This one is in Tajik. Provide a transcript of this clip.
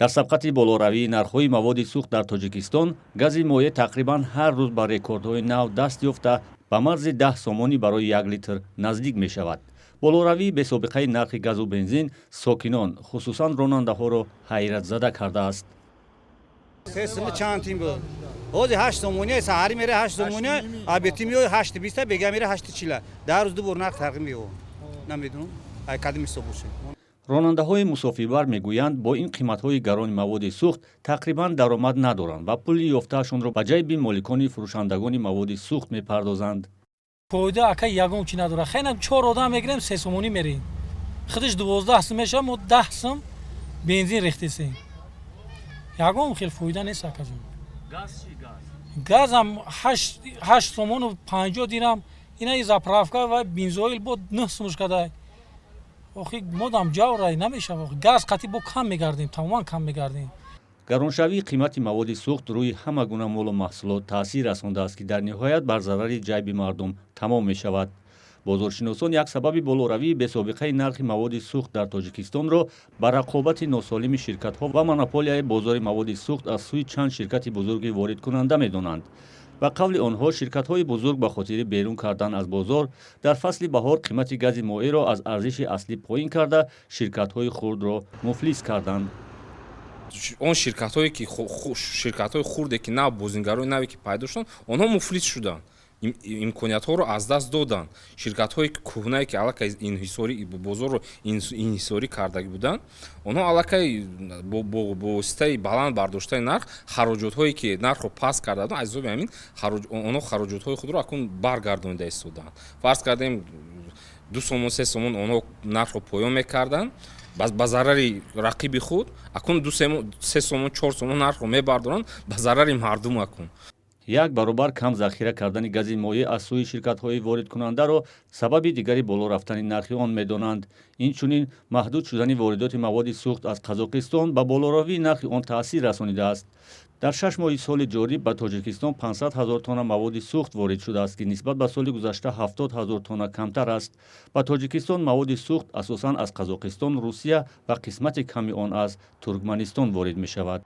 Дар сабқати болоравии нархҳои маводи сӯхт дар Тоҷикистон гази моеъ тақрибан ҳар рӯз ба рекордҳои нав даст ёфта, ба марзи 10 сомонӣ барои 1 литр наздик мешавад. Болоравии бесобиқаи нархи газу бензин сокинон, хусусан ронандаҳоро ҳайратзада кардааст. 3 сум чанд тин буд, ҳозир 8 сомония. Саҳарӣ мере 8 сомония, обедӣ меои 8:20, бега мере 8:40. 10 рӯз ду бор нарх тағйир меёбад. Намедонам, ай кадом ҳисоб бошад. Ронандаҳои мусофирбар мегӯянд, бо ин қиматҳои гарони маводи сӯхт тақрибан даромад надоранд ва пули ёфтаашонро ба ҷайби моликони фурӯшандагони маводи сӯхт мепардозанд. Фоида, ака, ягон чи надорад. Хайнам чор одам мегирем, 3 сомонӣ мерем, худаш 12 сум мешавад. Мо 10 сум бензин рехтесем, ягон хел фоида нест, акаҷон. Газам 8 сомону 50 дирам. Ина заправка ва бензоил бо 9 сумуш кадай. Охи модам ҷаврай намешава. Газ қатӣ бо кам мегардем, тамоман кам мегардем. Гароншавии қимати маводи сӯхт рӯи ҳама гуна молу маҳсулот таъсир расондааст, ки дар ниҳоят бар зарари ҷайби мардум тамом мешавад. Бозоршиносон як сабаби болоравии бесобиқаи нархи маводи сӯхт дар Тоҷикистонро ба рақобати носолими ширкатҳо ва монополияи бозори маводи сӯхт аз сӯи чанд ширкати бузурги воридкунанда медонанд. Ба қавли онҳо, ширкатҳои бузург ба хотири берун кардан аз бозор дар фасли баҳор қимати гази моеъро аз арзиши аслӣ поин карда, ширкатҳои хурдро муфлис карданд. Он ширкатҳое ки ширкатҳои хурде ки нав, бозингарои наве ки пайдо шуданд, онҳо муфлис шуданд, имкониятҳоро аз даст доданд. Ширкатҳои кӯҳнае, ки аллакай инҳисорӣ бозорро инҳисорӣ кардагӣ буданд, онҳо аллакай бо воситаи баланд бардоштани нарх хароҷотҳое ки нархро паст карда буданд, аз ҳисоби ҳамин онҳо хароҷотҳои худро акнун баргардонида истоданд. Фарз кардем, 2 сомон, 3 сомон онҳо нархро поён мекарданд ба зарари рақиби худ, акнун 2-3 сомон, 4 сомон нархро мебардоранд ба зарари мардум акнун. Як баробар кам захира кардани гази моеъ аз сӯи ширкатҳои воридкунандаро сабаби дигари боло рафтани нархи он медонанд. Инчунин маҳдуд шудани воридоти маводи сӯхт аз Қазоқистон ба болоравии нархи он таъсир расонидааст. Дар 6 моҳи соли ҷорӣ ба Тоҷикистон 500 ҳазор тонна маводи сӯхт ворид шудааст, ки нисбат ба соли гузашта 70 ҳазор тонна камтар аст. Ба Тоҷикистон маводи сӯхт асосан аз Қазоқистон, Русия ва қисмати ками он аз Туркманистон ворид мешавад.